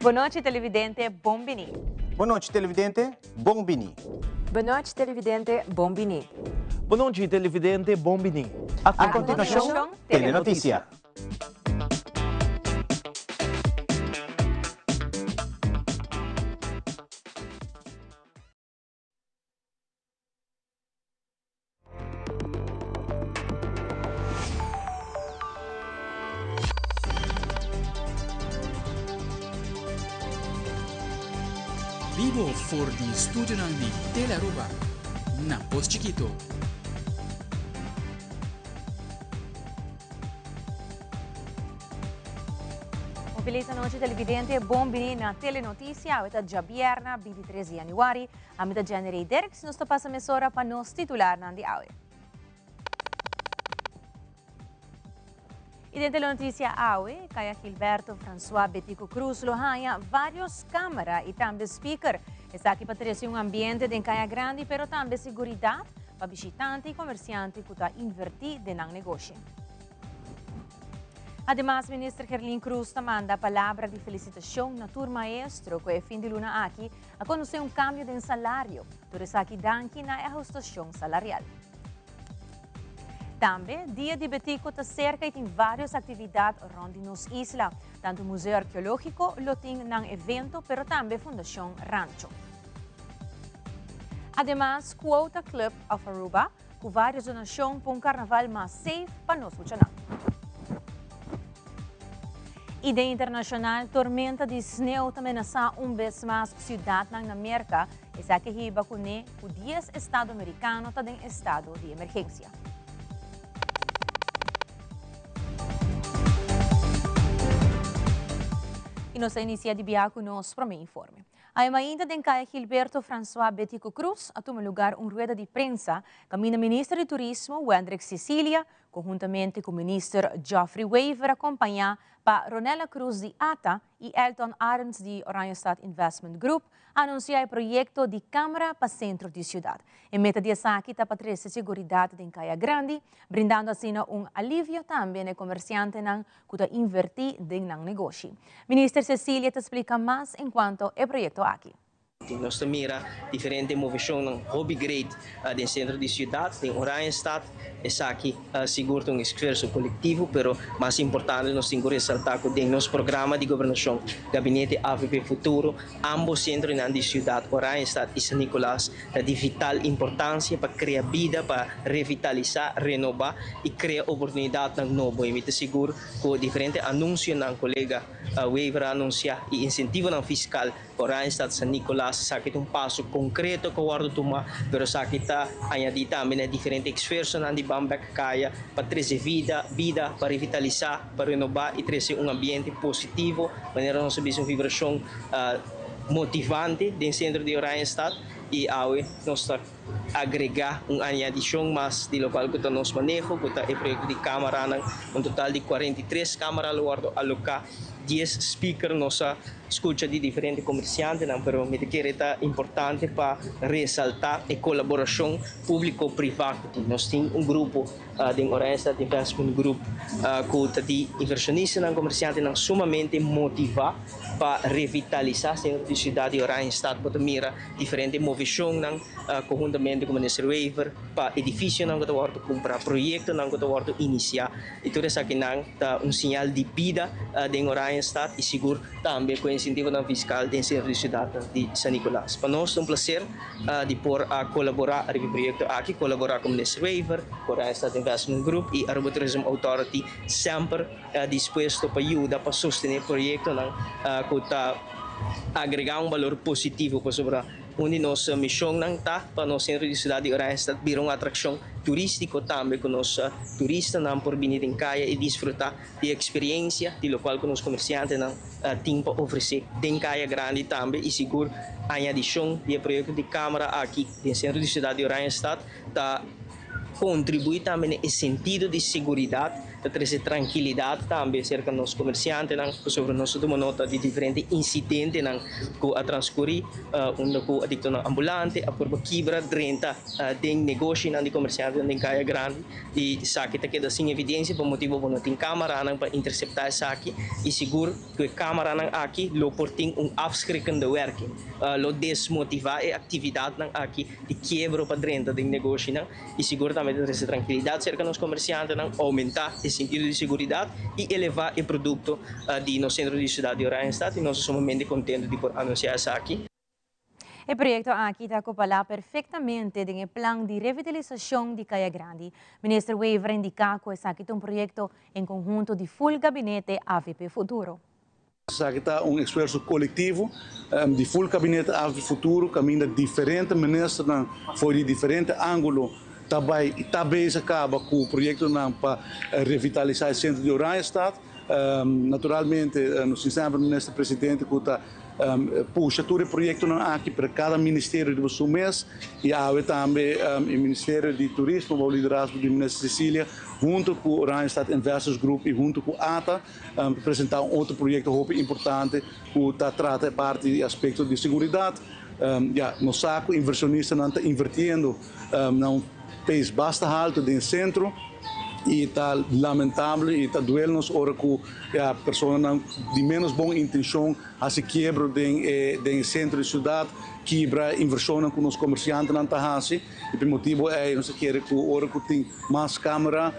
Bon nochi televidente, bon bini. Bon nochi televidente, bon bini. Bon nochi televidente, bon bini. Bon nochi televidente, bon bini. A continuacion, Telenoticia. Bibo for di studionan di Telearuba na Pos Chikito. Un feliz anochi televidente, bon bini na Telenoticia. Awe ta djabierna 23 di januari. Ami ta Jenny Ray Dirks, nos ta pasa mesora pa nos titularnan di awe. Y den Telenoticia awe, Caya Gilberto Francois Betico Cruz lo haña varios camera y tambe speaker. Esaki pa trece un ambiente den Caya Grandi, pero tambe seguridad pa bishitante y comerciante cu ta inverti den nan negoshi. Ademas, Minister Gerlin Cruz ta manda palabra di felicitacion na tur maestro cu e fin di luna aki a conoce un cambio den salario. Tur esaki danki na e ahustacion salarial. Tambe, Dia di Betico ta cerca y tin varios actividad rond di nos isla. Tanto Museo Arqueologico lo tin nan evento, pero tambe Fundacion Rancho. Ademas, Quota Club of Aruba Cu varios donacion pa un carnaval mas safe pa nos muchanan. Y den internacional, tormenta di sneeuw ta menasa un bes mas ciudadnan na Merca. Esaki hiba cune cu 10 estado Americano ta den estado di emergencia. Y nos ta inicia di bia cu nos prome informe. Awe mainta den Kaya Gilberto Francois Betico Croes a tuma lugar un rueda di prensa kaminda Minister di Turismo Wendrick Cecilia konhuntamente ku Minister Geoffrey Wever akompañá pa Ronella Croes di ata i Elton Arends di Oranjestad Investment Group a anunsiá e proyekto di Kamara pa Sentro di Siudat. E meta di esaki ta pa trese seguridat den Kaya Grandi, brindando asina un alivio tambe na e komersiantenan ku ta invertí den nan negoshi. Minister Cecilia ta splika mas enkuanto e proyekto aki. Nos ta mira diferente moveshonnan hopi great den sentro di siudat, den Oranjestad. Esaki sigur ta un esfuerso kolektivo, pero mas importante nos tin ku resaltá ku den nos programa di gobernashon Gabinete avp Futuro, ambos sentronan di siudat, Oranjestad i San Nicolas, Ta di vital importancia pa crea bida, pa revitalisa, renoba y crea oportunidadnan nobo. Y mi ta sigur cu diferente anuncionan colega Wever a anuncia y incentivonan fiscal pa Oranjestad, San Nicolas, esaki ta un paso concreto cu a wordo tuma, pero esaki ta añadi tambe na e diferente esfuerzonan di Ban Bek Caya pa trece vida, bida, pa revitalisa, pa renoba y trece un ambiente positivo, manera nos a bisa un vibracion motivante den centro di Oranjestad y awe nos ta agrega un añadicion mas di locual cu ta nos maneho cu ta e proyecto di camaranan, un total di 43 camara lo wordo aloca, 10 speaker nos a scucha di diferente comerciantenan, pero mi ta kere ta importante pa resalta e colaboracion publico-priva cu tin. Nos tin un grupo den Oranjestad Investment Group cu ta di inversionistanan, comerciantenan sumamente motiva pa revitalisá centro di ciudad di Oranjestad. Bo ta mira diferente movecionnan conhuntamente cu Minister Wever pa edificionan cu ta wordo cumpra, proyectonan cu ta wordo inicia y tur esakinan ta un señal di bida den Oranjestad y sigur tambe cu incentivonan fiscal den centro di ciudad di San Nicolas. Pa nos ta un placer di por a colabora ariba e proyecto aki, colabora cu Minister Wever, cu Oranjestad Investment Group y Aruba Tourism Authority semper dispuesto pa yuda pa sostené proyektonan ku ta agregá un balor positivo pasobra un di nos mishonnan ta pa nos sentro di siudat di Oranjestad bira un atrakshon turístiko tambe ku nos turistanan por bini den kaya i disfrutá di e eksperiencia di lokual ku nos komersiantenan tin pa ofresé den kaya grandi tambe i sigur añadishon di e proyekto di kámara aki den sentro di siudat di Oranjestad ta kontribuí tambe na e sentido di seguridat. Ta trese trankilidat tambe serka nos komersiantenan pasobra nos ta tuma nota di diferente insidentenan ku a transkurí unda ku adiktonan ambulante a purba kibra drenta den negoshinan di komersiantenan den Kaya Grandi i esaki ta keda sin evidensia pa motibu bo no tin kamaranan pa interseptá esaki i sigur ku e kamaranan aki lo por tin un afschrikkende werking, lo desmotivá e aktividatnan aki di kiebro pa drenta den negoshinan. I sigur tambe ta trese trankilidat serka nos komersiantenan, oumentá e sentido di seguridat i elevá e produkto di nos sentro di siudat di Oranjestad i nos ta sumamente kontentu di por anunsiá esaki. E proyekto aki ta akopalá perfektamente den e plan di revitalisashon di Kaya Grandi. Minister Wever a indiká ku esaki ta un proyekto en konhunto di ful gabinete avp Futuro. Esaki ta un esfuerso kolektivo di ful kabinete avp Futuro kaminda diferente ministernan for di diferente ángulo ta bai i ta bezig kaba ku proyektonan pa revitalisá e sentro di Oranjestad. Naturalmente nos tin semper minister presidente ku ta pusha tur e proyektonan aki pero kada ministerio riba su mes i awe tambe e ministerio di turismo bou liderazgo di minister Cecilia hunto ku Oranjestad Investors Group i hunto ku ata presentá un otro proyekto hopi importante ku ta trata e parti di aspekto di seguridat. Ya, nos sa ku invershonistanan ta invertiendo na un pace basta haltu den sentro i ta lamentable i ta duel nos ora ku ya personanan di ménos bon intenshon hasi kiebro den e den e sentro di siudat, kibra invershonnan ku nos komersiantenan ta hasi. I pa e motibu ei nos ta kere ku ora ku tin mas kamera,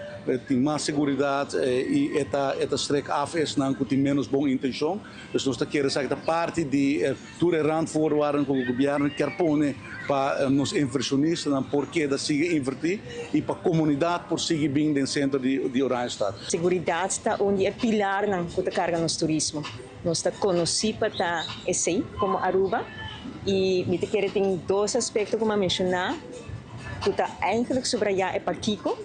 tin mas seguridat i e ta e ta strek af esnan ku tin ménos bon intenshon. Dus nos ta kere esaki ta parti di tur e randvoorwaarden ku gobièrnu kier pone pa nos invershonistanan por keda sigui invertí i pa komunidat por sigui bin den sentro di Oranjestad. Seguridat ta un di e pilarnan ku ta karga nos turismo. Nos ta konosí pa ta esei komo Aruba i mi ta kere tin dos aspekto ku mi a menshoná ku ta eigenlijk subrayá e pakiko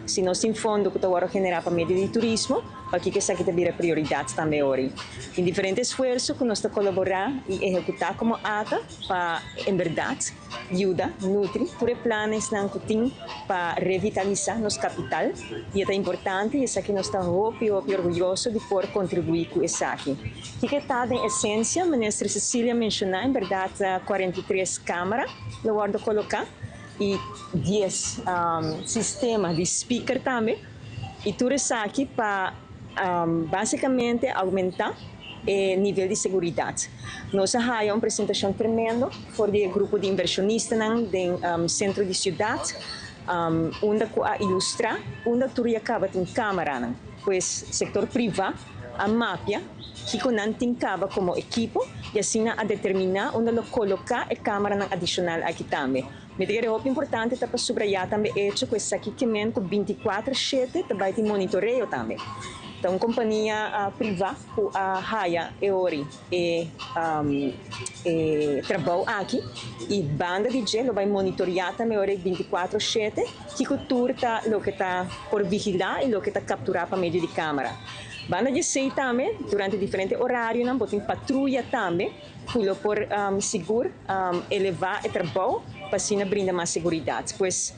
si nos tin fondo ku ta wòrdu generá pa medio di turismo, pakiko esaki ta bira prioridat tambe ori. Tin diferente esfuerso ku nos ta kolaborá i ehekutá komo ata pa en bèrdat yuda nutri tur e planesnan ku tin pa revitalisá nos kapital i e ta importante i esaki nos ta hopi hopi orguyoso di por kontribuí ku esaki. Kiko ta den esensia? Minister Cecilia menshoná en bèrdat 43 kamera lo wòrdu koloká i dies sistema di speaker tambe i tur esaki pa basikamente oumentá e nivel di seguridat. Nos a haya un presentashon tremendo for di e grupo di invershonistanan den sentro di siudat, unda ku a ilustrá unda tur ya kaba tin kameranan. Pues sektor privá a mapia kiko nan tin kaba komo ekipo i asina a determiná unda lo koloká e kameranan adishonal aki tambe. Mi ta kere hopi importante ta pa subrayá tambe echo ku esaki ke men ku bintikuater shete ta bai tin monitoreo tambe. Ta un kompania privá ku a haya e ori e e trabou aki i banda di dje lo bai monitoriá tambe ori bintikuater shete kiko tur ta loke ta por vigilá i loke ta kapturá pa medio di kamera. Banda di esei tambe durante diferente orarionan bo tin patruya tambe. Ku lo por sigur elevá e trabou pa asina brinda mas seguridat. Pues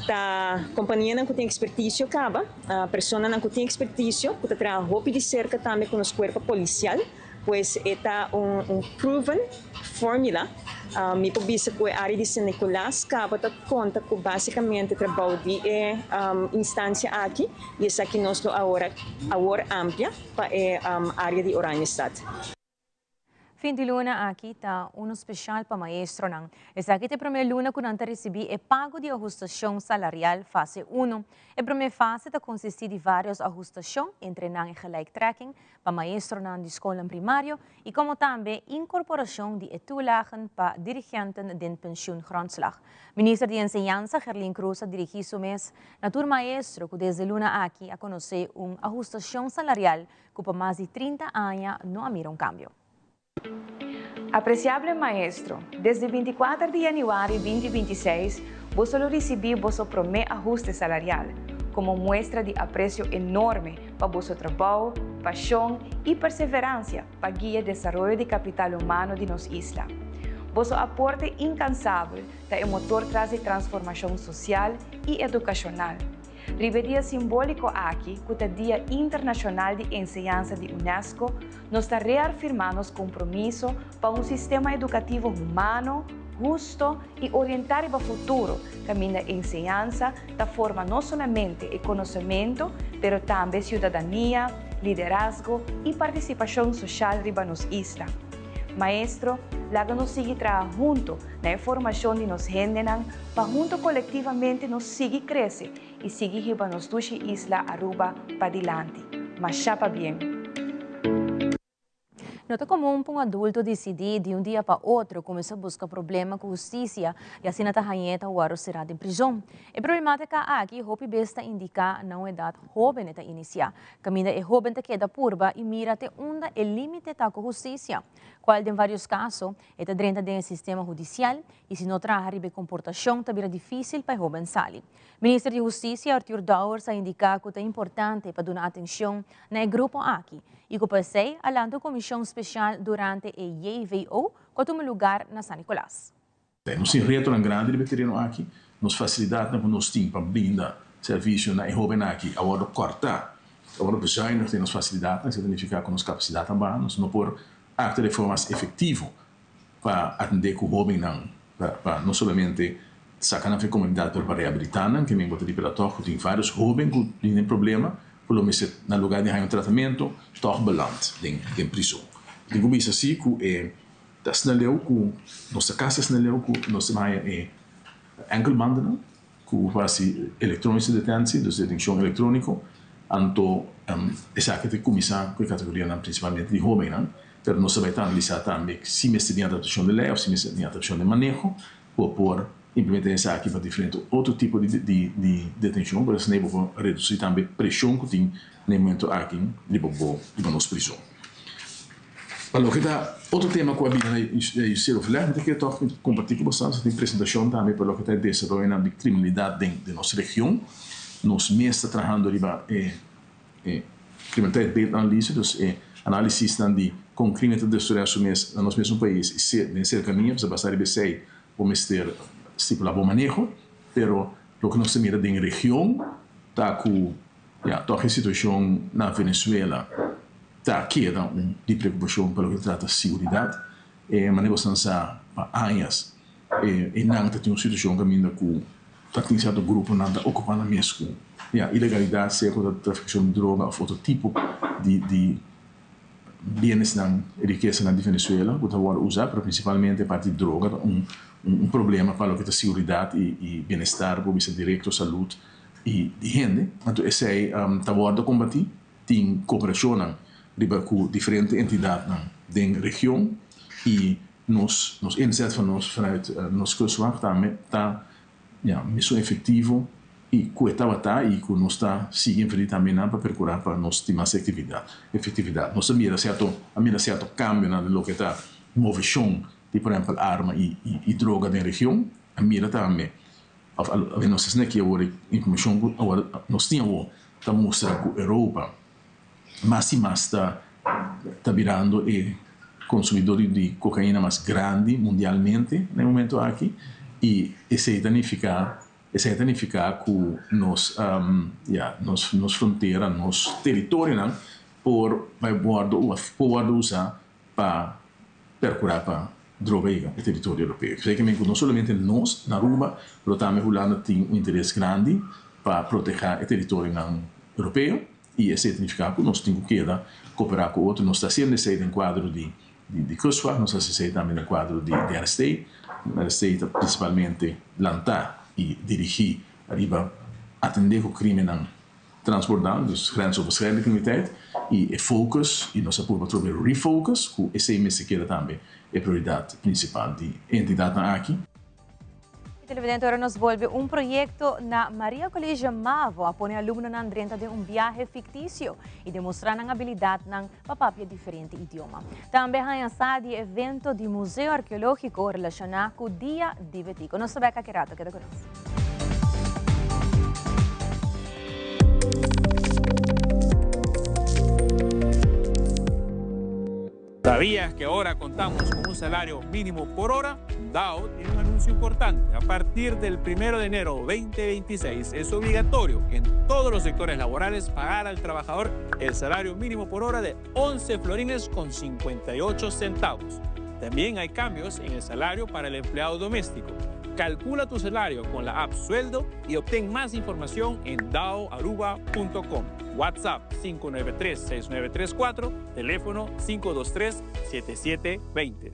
ta kompanianan ku tin ekspertisio kaba, personanan ku tin ekspertisio ku ta traha hopi di serka tambe ku nos kuerpo polisial, pues e ta un proven formula. Mi por bisa ku e área di San Nicolas kaba ta konta ku basikamente trabou di e instansia aki i esaki nos lo awor amplia pa e área di Oranjestad. Fin di luna aki ta uno special pa maestronan. Esaki ta e prome luna cu nan ta ricibi e pago di ahustacion salarial fase uno. E prome fase ta consisti di varios ahustacion, entre nan e gelijktrekking pa maestronan di scolnan primario y como tambe incorporacion di e toelagen pa dirigenten den pensioengrondslag. Minister di Enseñansa Gerlien Croes a dirigi su mes na tur maestro cu desde luna aki a conoce un ahustacion salarial ku pa mas di 30 aña no a mira un kambio. Apresiable maestro, desde 24 di yanüari 2026 boso lo risibí boso promé ahuste salarial, komo muestra di apresio enorme pa boso trabou, pashon i perseveransia pa guia desaroyo di kapital humano di nos isla. Boso aporte inkansabel ta e motor tras di transformashon sosial i edukashonal. Riba e dia simbóliko aki, ku ta Dia Internashonal di Enseñansa di UNESCO, nos ta rearfirmá nos kompromiso pa un sistema edukativo humano, husto i orientá riba futuro, kaminda enseñansa ta forma no solamente e konosementu, pero tambe siudadania, liderazgo i partisipashon soshal riba nos isla. Maestro, laga nos sigui traha hunto na e formashon di nos hendenan pa hunto kolektivamente nos sigui krese i sigui hiba nos dushi isla Aruba padilanti. Masha pabien! No ta komun pa un adulto disidí di un dia pa otro kuminsá buska problema ku hustisia i asina ta hañ'é ta wòrdu será den prizon. E problemátika aki hopi bes ta indiká na un edat hóben e ta inisiá, kaminda e hóben ta keda purba i mira te unda e límite ta ku hustisia, kual den vários kaso e ta drenta den e sistema hudisial i si no traha riba e komportashon ta bira difísil pa e hóben sali. Minister di Hustisia Arthur Dowers a indiká ku ta importante pa duna atenshon na e grupo aki i ku pa esei a lanta un komishon speshal durante e JVO ku a tuma lugar na San Nicolas. Nos tin retonan grandi riba e tereno aki. Nos fasilidatnan ku nos tin pa brinda servisio na e hóbennan aki a wòrdu kòrtá, a wòrdu bezuinigd den nos fasilidatnan. Esei ta nifiká ku nos kapasidat a baha. Nos no por aktua di forma mas efektivo pa atendé ku hóbennan, pa no solamente saka nan for e komunidat pero pa rehabilitá nan. Ke men bo ta di pela tòg ku tin vários hóben ku tin den problema ku lo mester na lugá di haña un tratamentu tòg beland den prizon. Tin ku bisa si ku e Ta asina leu ku nos ta kasi asina leu ku nos ta haña e enkelbandennan ku hasi elektronische detentie, dus detenshon elektroniko, anto esaki ta kuminsá ku e kategorianan prinsipalmente di hóbennan, pero nos ta bai ta analisá tambe si mester tin adaptashon di lei òf si mester tin adaptashon di maneho pa por implementá esaki pa diferente otro tipo di detenshon, por asina bo por redusí tambe preshon ku tin na e momento aki riba bo riba nos prizon. Pa loke ta otro tema ku a bini na e Overleg, mi ta kere tòg kompartí ku boso, nos tin presentashon tambe pa loke ta e desaroyonan di kriminalidat den nos region. Nos mes ta trahando riba e kriminalitet beeldanalyse, dus e análisisnan di kon krimen ta desaroyá su mes na nos mesun pais i den serkania, pasobra basá riba esei bo mester stipulá bo maneho. Pero loke nos ta mira den region ta ku ya tòg e situashon na Venezuela ta keda un di preokupashon pa loke ta trata siguridat. E manera ku esnan sa pa añas e nan ta tin un situashon kaminda ku ta tin sierto gruponan ta okupá nan mes ku ya ilegalidat sea ku ta trafikashon di droga òf otro tipo di di bienesnan rikesanan di Venezuela ku ta wòrdu usá pero prinsipalmente e parti di droga ta un un problema pa loke ta siguridat i i bienestar por bisa direkto salud i di hende. Anto esei ta wòrdu kombatí. Tin koperashonnan riba ku diferente entidatnan den region i nos nos inzet van nos vanuit nos kustwacht tambe ta ya mesun efektivo i ku e tabata i ku nos ta sigui invertí tambe nan pa perkurá pa nos tin mas ektividat efektividat. Nos ta mira sierto a mira sierto kambionan den loke ta moveshon di por ehèmpel arma i i droga den region. A mira tambe òf a nos esnan aki awor e informashon ku awor nos tin awor ta mustra ku Europa mas i mas ta ta birando e konsumidor di kokaina mas grandi mundialmente na e momento aki i esei ta nifiká esei ta nifiká ku nos ya nos nos frontera nos teritorionan por bai wòrdu por wòrdu usá pa perkurá pa droga yega e teritorio europeo. Zekermente ku no solamente nos na Aruba, pero tambe Hulanda tin un interes grandi pa protehá e teritorionan europeo i esei ta nifiká ku nos tin ku keda koperá ku otro. Nos ta hasiendo esei den kuadro di di Kustwacht, nos ta hasi esei tambe den kuadro di RST. RST ta prinsipalmente lantá i dirigí riba atendé ku krimennan Transbordant, dus grensoverschrijdende criminaliteit, y e focus, y nos a purba trobe refocus, cu esey mester keda tambe e prioridad principal di e entidadnan aki. Televidente, ora nos bolbe un proyecto na Maria College Mavo a pone alumnonan drenta den un biahe ficticio y demostra nan habilidadnan pa papia diferente idioma. Tambe haña sa di evento di Museo Arqueologico relaciona cu Dia di Betico. Nos ta bek aki rato, keda cu nos. ¿Sabías que ahora contamos con un salario mínimo por hora? DAO tiene un anuncio importante. A partir del 1 de enero 2026 es obligatorio en todos los sectores laborales pagar al trabajador el salario mínimo por hora de 11 florines con 58 centavos. También hay cambios en el salario para el empleado doméstico. Calcula tu salario con la app Sueldo y obtén más información en daoaruba.com. WhatsApp 593-6934, teléfono 523-7720.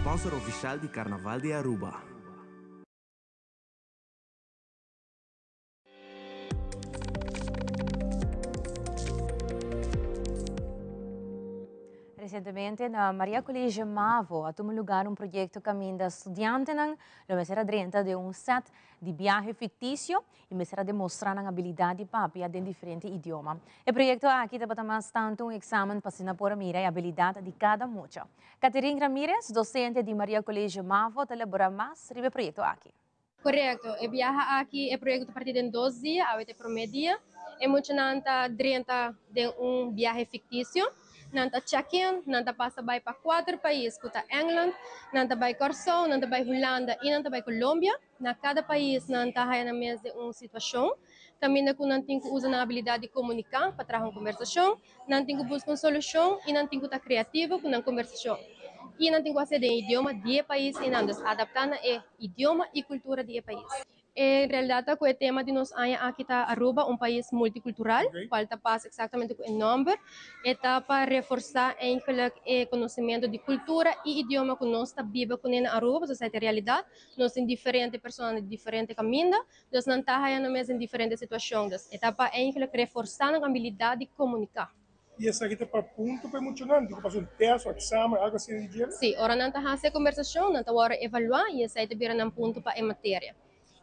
Sponsor oficial di Carnaval di Aruba. Recientemente na Maria College Mavo a tuma lugar un proyecto caminda studiantenan lo mester a drenta den un set di biahe ficticio y mester a demostra nan habilidad di papia den diferente idioma. E proyecto aki tabata mas tanto un examen pa asina por a mira e habilidad di cada mucha. Catherine Ramirez, docente di Maria College Mavo, ta elabora mas riba e proyecto aki. Correcto. E biaha aki e proyecto ta parti den dos dia, awe ta e prome dia. E muchanan ta drenta den un biahe ficticio. Nan ta check in, nan ta pasa bai pa cuater pais cu ta England, nan ta bai Corsou, nan ta bai Hulanda y nan ta bai Colombia. Na cada pais nan ta haya nan mes den un situacion caminda cu nan tin cu usa nan habilidad di comunica pa traha un conversacion, nan tin cu busca un solucion y nan tin cu ta creativo cu nan conversacion. Y nan tin cu hacié den idioma di e pais einan, dus adapta na e idioma y cultura di e pais. En realidad ta cu e tema di nos aña aki ta Aruba, un pais multicultural, cual ta pas exactamente cu e nomber. E ta pa reforsa eigenlijk e conocimento di cultura y idioma cu nos ta biba cune na Aruba, pasobra esai ta e realidad. Nos tin diferente persona di diferente caminda, dus nan ta haya nan mes den diferente situacion. Dus e ta pa eigenlijk reforsa nan habilidad di comunica. Y esaki ta pa punto pa e muchanan? Tin cu pasa un test o examen, algo asina di djere? Si, ora nan ta haci e conversacion, nan ta worde evalua y esey ta bira nan punto pa e materia.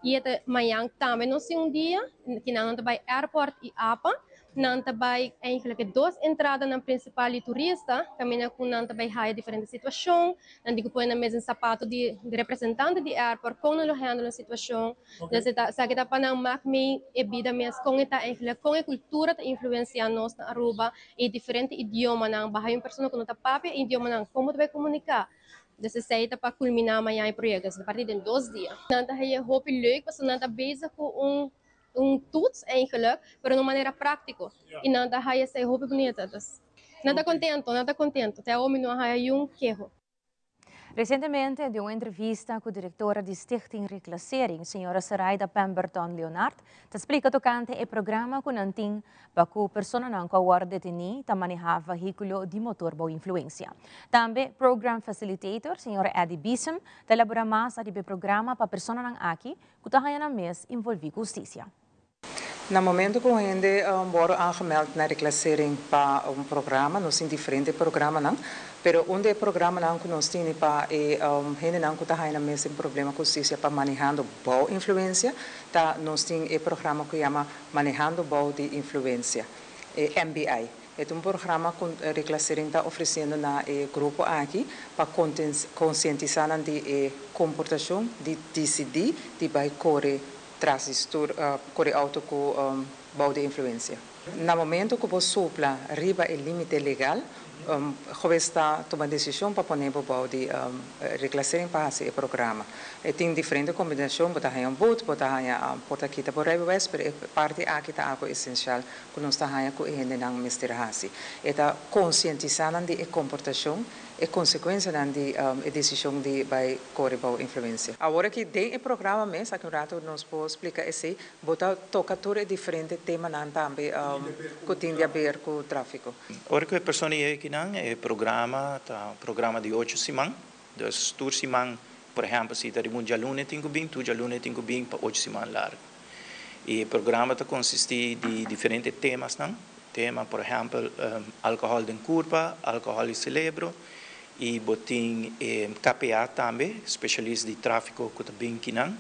Y e ta mañan tambe nos tin un dia ki nan nan ta bay airport y apa, nan ta bay eigenlijk e dos entradanan principal di turista, caminda cu nan ta bay haya diferente situacion, nan tin cu pone nan mes den sapato di representante di airport, con nan lo handle un situacion. Dus e ta, esaki ta pa nan mak mee e bida mes, con e ta eigenlijk, con e cultura ta influencia nos na Aruba, e diferente idiomanan, baha un persona cu no ta papia e idiomanan, con bo ta bay comunica? Dus esey ta pa culmina mañan e proyecto, esey ta parti den dos dia. Nan ta haya hopi leuk pasobra nan ta bezig cu un un toets eigenlijk, pero na un manera práctico. Y nan ta haya esey hopi bunita. Dus nan ta contento, nan ta contento. Te awo mi no a haya yun keho. Recientemente den un entrevista cu directora di Stichting Reclassering, señora Saraida Pemberton Leonard, ta splica tocante e programa cu nan tin pa cu personanan cu a worde deteni ta maneha vehiculo di motor bou influencia. Tambe Program Facilitator, señor Eddie Biesum, ta elabora mas ariba e programa pa personanan aki cu ta haya nan mes involvi cu husticia. Na momento cu un hende worde aangemeld na reclassering pa un programa, nos tin diferente programanan, pero un di e programanan cu nos tini pa e hendenan cu ta haya nan mes den problema cu husticia pa manehando bou influencia, ta nos tin e programa cu yama Manehando bou di influencia, e MBI. E ta un programa cu Reclassering ta ofreciendo na e grupo aki pa concientisa nan di e comportacion di dicidi di bay core. tras di stuur kore outo ku bou di influensia. Na momento ku bo supla riba e límite legal, Hues ta tuma desishon pa pone bo bou di reklasering pa hasi e programa. E tin diferente kombinashon, bo ta haña un but, bo ta haña por ta kita bo rijbewijs, pero e parti aki ta algu esensial ku nos ta haña ku e hendenan mester hasi. E ta konsientisá nan di e komportashon, e konsekuensianan di e desishon di bai kore bou influensia. Awor aki den e programa mes, aki un ratu nos por splika esei, bo ta toka tur e diferente temanan tambe ku tin di aber ku tráfiko. Ora ku e persona yega akinan, e programa ta un programa di ocho siman. Dus tur siman, por ehèmpel si ta riba un djaluna e tin ku bin, tur djaluna e tin ku bin pa ocho siman largu. I e programa ta konsistí di diferente temasnan. Tema, por ehèmpel, alkohòl den kurpa, alkohòl i selebro. I bo tin e KPA tambe, speshalist di tráfiko ku ta bin kinan.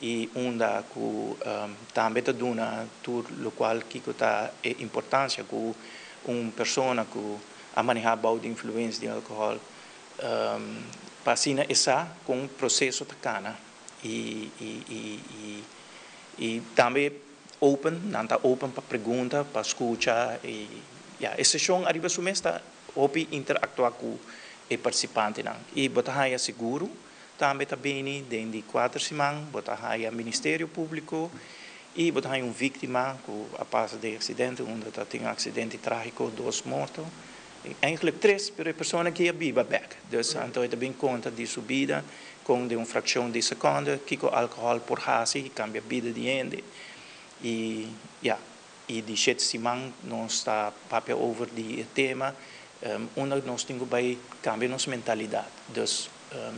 I unda ku tambe ta duna tur lokual kiko ta e importansia ku un persona ku a manehá bou di influensia di alkohòl pa asina e sa kon proseso ta kana i i tambe open, nan ta open pa pregunta, pa skucha i ya e seshon ariba su mes ta hopi interaktuá ku e partisipantenan i bo ta haña seguro Tambe ta bini den di kuater siman bo ta haya Ministerio Públiko i bo ta haya un víktima ku a pasa den aksidente unda ta tin un aksidente trágiko, dos morto, eigenlijk tres, pero e persona aki a biba bèk. Dus anto e ta bin konta di su bida kon den un frakshon di sekonde kiko alkohòl por hasi i kambia bida di hende. I ya. I di shete siman nos ta papia over di e tema unda nos tin ku bai kambia nos mentalidat. Dus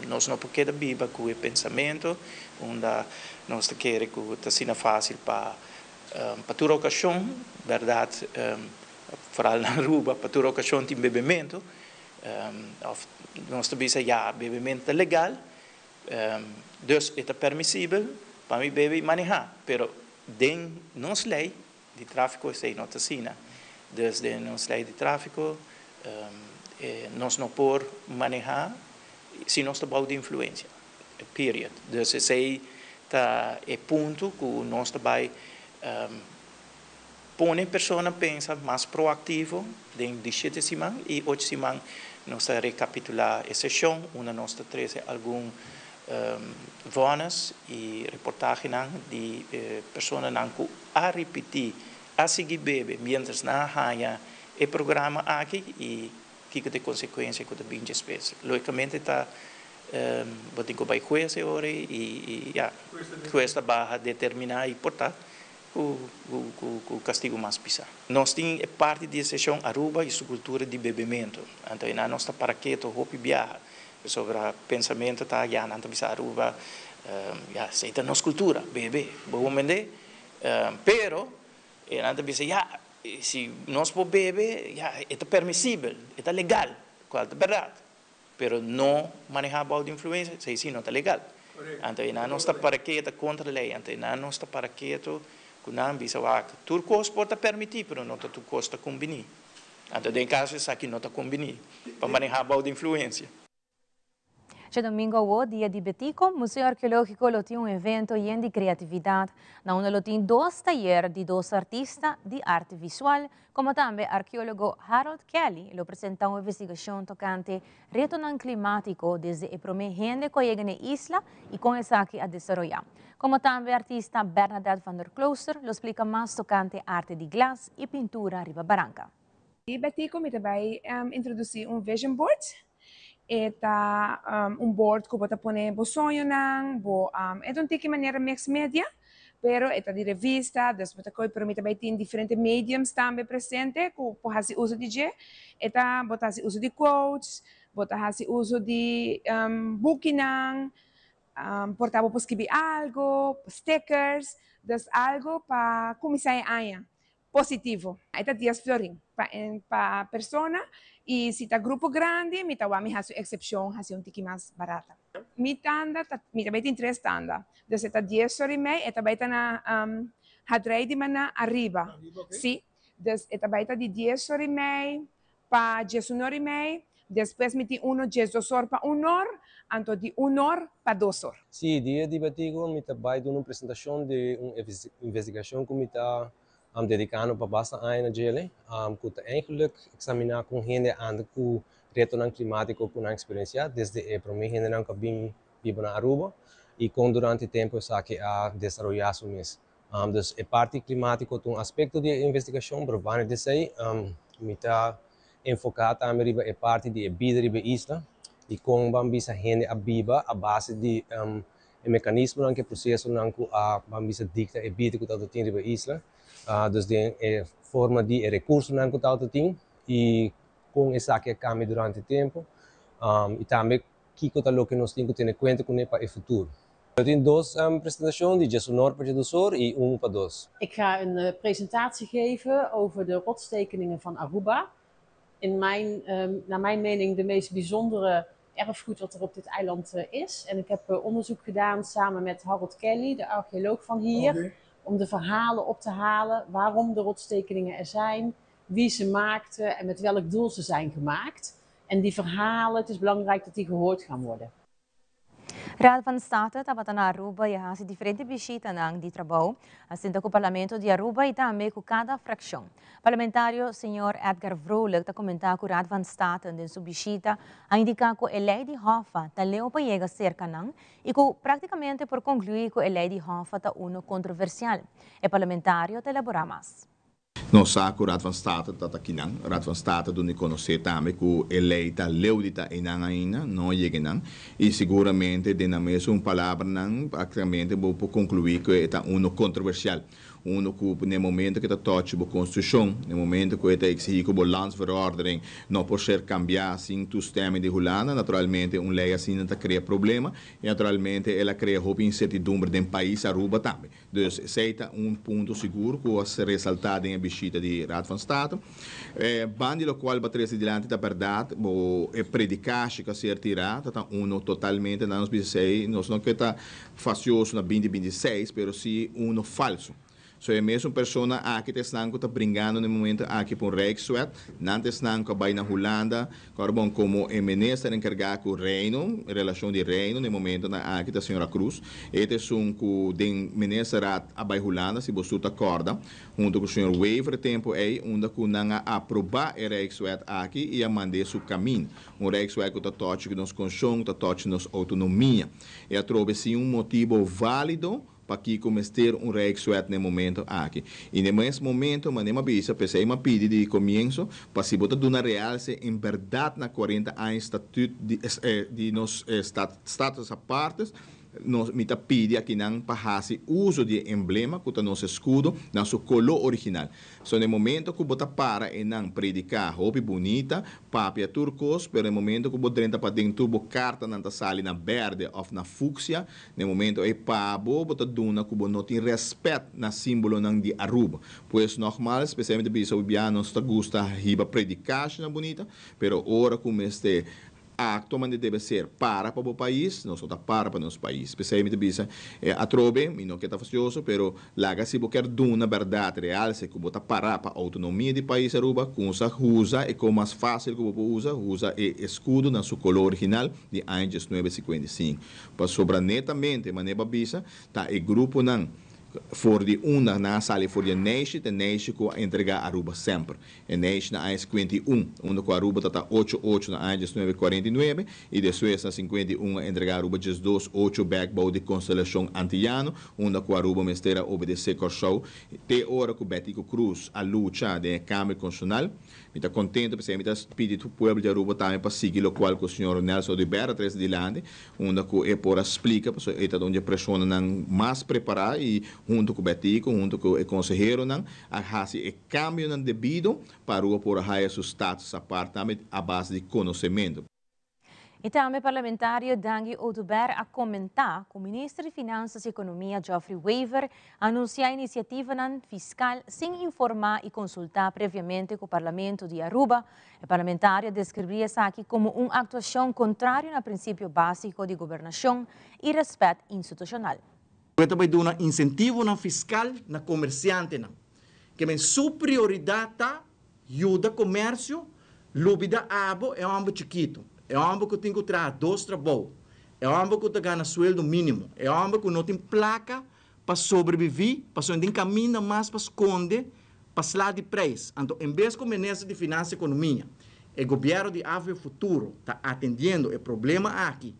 nos no por keda biba ku e pensamentu unda nos ta kere ku ta asina fásil pa pa tur okashon, bèrdat, foral na Aruba, pa tur okashon tin bebementu. Òf nos ta bisa ya bebementu ta legal, dus e ta permisibel pa mi bebe i manehá, pero Den nos ley di trafico esey no ta asina. Dus den nos ley di trafico nos no por maneha si nos ta bou di influencia. Period. Dus esey ta e punto cu nos ta bay pone persona pensa mas proactivo den di shete siman y ocho siman nos ta recapitula e sesion unda nos ta trece algun Vonnis y reportahenan di personanan cu a ripiti, a sigui bebe mientras nan a haña e programa aki y kico ta e consecuencia cu ta bin despues. Logicamente ta bo tin cu bay huez e ora y ya, huez ta baha determina y por ta cu castigo mas pisa. Nos tin e parti di e sesion Aruba y su cultura di bebemento. Anto eynan nos ta para keto hopi biaha. Pasobra pensamentu ta, ya nan ta bisa Aruba, ya esei ta nos kultura, bebe, bo por mende? Pero e nan ta bisa, ya, si nos por bebe, ya, e ta permisibel, e ta legal, kual ta bèrdat, pero no manehá bou di influensia, esei si no ta legal. Anto e nan nos ta para ketu kontra lei, anto e nan nos ta para ketu ku nan bisa wak, tur kos por ta permití, pero no ta tur kos ta kumbiní. Anto den caso esaki no ta cumbini pa maneha bao di influencia. Djadomingo awo, dia di Betico, Museo Arkeologico lo tin un evento yen di creatividad, na unda lo tin dos tayer di dos artista di arte visual, como tambe arkeologo Harold Kelly lo presenta un investigacion tocante retonan climatico desde e prome hende cu a yega n'e isla y con esaki a desaroya. Como tambe artista Bernadette van der Klooster lo splica mas tocante arte di glas y pintura riba baranca. Di Betico mi ta bay introduci un vision board. E ta un board cu bo ta pone bo soñonan, bo e ta un tiki manera mix media, pero e ta di revista, dus bo ta coy, pero mi ta bay tin diferente mediums tambe presente cu por haci uso di dje. E ta, bo ta haci uso di quotes, bo ta haci uso di bukinan, Por ta bo por skibi algo, stickers, dus algo pa kuminsá e aña positivo. E ta dies florin pa pa persona i si ta grupo grandi mi ta wak mi hasi un eksepshon hasi un tiki mas barata. Mi tanda ta mi ta bai tin tres tanda, dus e ta dies or i mei e ta bai ta na Hadrei di Maná ariba, si, dus e ta bai ta di dies or i mei pa diesun or i mei. Despues mi tin uno 12 or pa 1 or, anto di 1 or pa 2 or. Si, Dia di Betico mi ta bai duna un presentacion di un investigacion cu mi ta dedicando pa basta aña na djele, cu ta eigenlijk examina con hende a anda cu retonan climatico cu nan experiencia desde e prome hendenan cu a bin biba na Aruba y con durante tempo esaki a desaroya su mes. Dus e parti klimátiko ta un aspekto di e investigashon, pero banda di esei mi ta enfoká tambe riba e parti di e bida riba e isla i kon ban bisa hende a biba a base di e mekanismonan ku e prosesonan ku a ban bisa dikta e bida ku tabata tin riba e isla. Dus den e forma di e rekursonan ku tabata tin i kon esaki a kambia durante tempu i tambe kiko ta loke nos tin ku tene kuenta kuné pa e futuro. Lo tin dos presentacion di djesunor pa djedusor y un pa dos. Ik ga een presentatie geven over de rotstekeningen van Aruba. In mijn, naar mijn mening de meest bijzondere erfgoed wat er op dit eiland is. En ik heb onderzoek gedaan samen met Harold Kelly, de archeoloog van hier, om de verhalen op te halen waarom de rotstekeningen er zijn, wie ze maakten en met welk doel ze zijn gemaakt. En die verhalen, het is belangrijk dat die gehoord gaan worden. Raad van State tabata na Aruba y a haci diferente bishitanan di trabou. A sinta cu Parlamento di Aruba y tambe cu cada fraccion. Parlamentario señor Edgar Vrolijk ta comenta cu Raad van State den su bishita a indica cu e ley di Hoffa ta leu pa yega cerca nan y cu practicamente por conclui cu e ley di Hoffa ta uno controversial. E parlamentario ta elabora mas. Nos sa ku Raad van State ta ta kinan. Raad van State duna di konosé tambe ku e lei ta leu di ta einan ainda, no a yega einan. I siguramente den nan mesun palabranan praktikamente bo por konkluí ku e ta unu kontroversial. Unu ku na e momento ku e ta tòchi bo konstitushon, na e momento ku e ta eksigí ku bo landsverordening no por ser kambiá sin toestemming di Hulanda, naturalmente un lei asina ta krea problema i naturalmente el a krea hopi insertidumbre den pais Aruba tambe. Dus esei ta un punto sigur ku a ser resaltá den e bishita di Raad van State. Ban di lokual bo a trese dilanti ta bèrdat, bo e predikashi ku a ser tirá ta ta uno totalmente, nan nos bisa esei, nos no ke ta fasioso na binti 26, pero si uno falso. So e mesun persona aki ta esnan ku ta bringando na e momento aki pa un Rijkswet, nan ta esnan ku a bai na Hulanda, Kòrda bon, komo e minister enkargá ku Reino, relashon di Reino na e momentonan aki ta señora Kroes. E ta esun ku den ministerraad a bai Hulanda, si bo su ta kòrda, hunto ku señor Wever e tempu ei, unda ku nan a aprobá e Rijkswet aki i a mand'é su kamin. Un Rijkswet ku ta tòchi ku nos konshon, ku ta tòchi nos outonomia. E atrobe sin un motibo válido Pakiko mester un Rijkswet na e momento aki? I na e mes momento, manera mi a bisa, p'esei mi a pidi di comienso, pa si bo ta duna realse en berdad na cuarenta aña statuut di di nos status apartes, nos mi ta pidi akinan pa haci uso di e emblema cu ta nos escudo na su color original. So na e momento cu bo ta para einan predica hopi bunita, papia tur cos, pero na e momento cu bo drenta paden tur bo cartanan ta sali na berde of na fucsia, Na e momento ei pa bo, bo ta duna ku bo no tin rèspèt na símbolonan di Aruba. Pues nògmals, spesialmente bisa hopi nos ta gusta hiba predikashnan bunita, pero ora ku mester aktua manera debe ser para pa bo pais, nos no ta para pa nos pais. P'esei mi ta bisa atrobe, mi no ke ta fastioso, pero Laga si bo kier duna berdad realse cu bo ta para pa autonomia di pais Aruba, cunsa huza e con mas facil cu bo por uza, huza e escudo na su color original di aña 1955. Pasobra netamente, manera bo a bisa, ta e gruponan for di unda nan a sali for di e neishi, ta e neishi cu a entrega Aruba semper. E neishi na aña 51, unda cu Aruba ta ta ocho ocho na aña 1949 y despues na 51 a entrega Aruba 12 ocho bek bou di Constelacion Antillano, unda cu Aruba mester a obedece Corsou te ora cu Betico Croes a lucha den e cambio constitucional. Mi ta contento p'esey mi ta pidi tur pueblo di Aruba tambe pa sigui locual cu señor Nelson Oduber a trece dilanti, unda cu e por a splica pasobra e ta un di e personanan mas prepara y hunto cu Betico, hunto cu e conseheronan a haci e cambionan debido pa Aruba por a haya su status apart tambe a base di conocemento. Y tambe parlamentario Dangui Oduber a comenta cu Minister di Finanzas y Economia Geoffrey Wever a anuncia iniciativanan fiscal sin informa y consulta previamente cu Parlamento di Aruba. E parlamentario a describi esaki como un actuacion contrario na principio basico di gobernacion y respet institucional. Bo ta bai duna insentivonan fiskal na komersiantenan. Ke men su prioridat ta yuda komersio Lubida abo e homber chikito, e homber cu tin cu traha dos trabou, e homber cu ta gana sueldo minimo, e homber cu no tin placa pa sobrevivi, pasobra no tin caminda mas pa sconde pa sla di prijs. Anto en bes cu Minister di Finansa y Economia, e gobierno di Avp Futuro ta atendiendo e problema aki,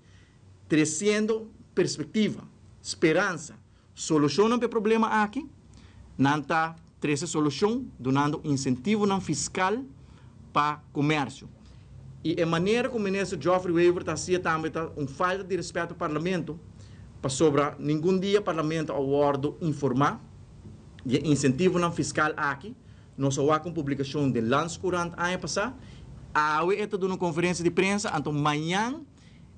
treciendo perspectiva, speransa, solucionnan pa e problema aki, nan ta trece solucion dunando incentivonan fiscal pa comercio. Y e manera cu Minister Geoffrey Wever ta hacia tambe ta un falta di respet pa Parlamento, pasobra ningun dia Parlamento a wordo informa di e incentivonan fiscal aki. Nos a wak un publicacion den Landscourant aña pasa. Awe e ta duna un conferencia di prensa, anto mañan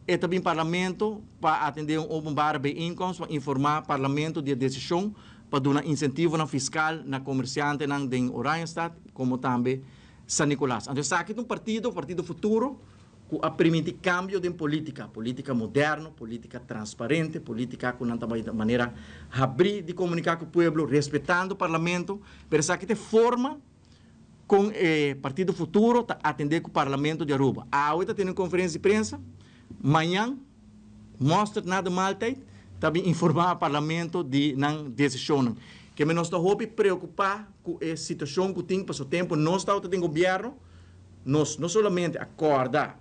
e ta bin Parlamento pa atende un openbare bijeenkomst pa informa Parlamento di e decision pa duna incentivonan fiscal na comerciantenan den Oranjestad como tambe San Nicolas. Anto esaki ta un partido, Partido Futuro, cu a permiti cambio den politica, politica moderno, politica transparente, politica cu nan ta bay manera habri di comunica cu pueblo, respetando Parlamento, pero esaki ta e forma con e Partido Futuro ta atende cu Parlamento di Aruba. Awe ta tene un conferencia di prensa, mañan, mosterd na de maaltijd, ta bin informa Parlamento di nan decisionnan. Keme nos ta hopi preocupa cu e situacion cu tin paso tempo nos tabata den gobierno, nos no solamente a corda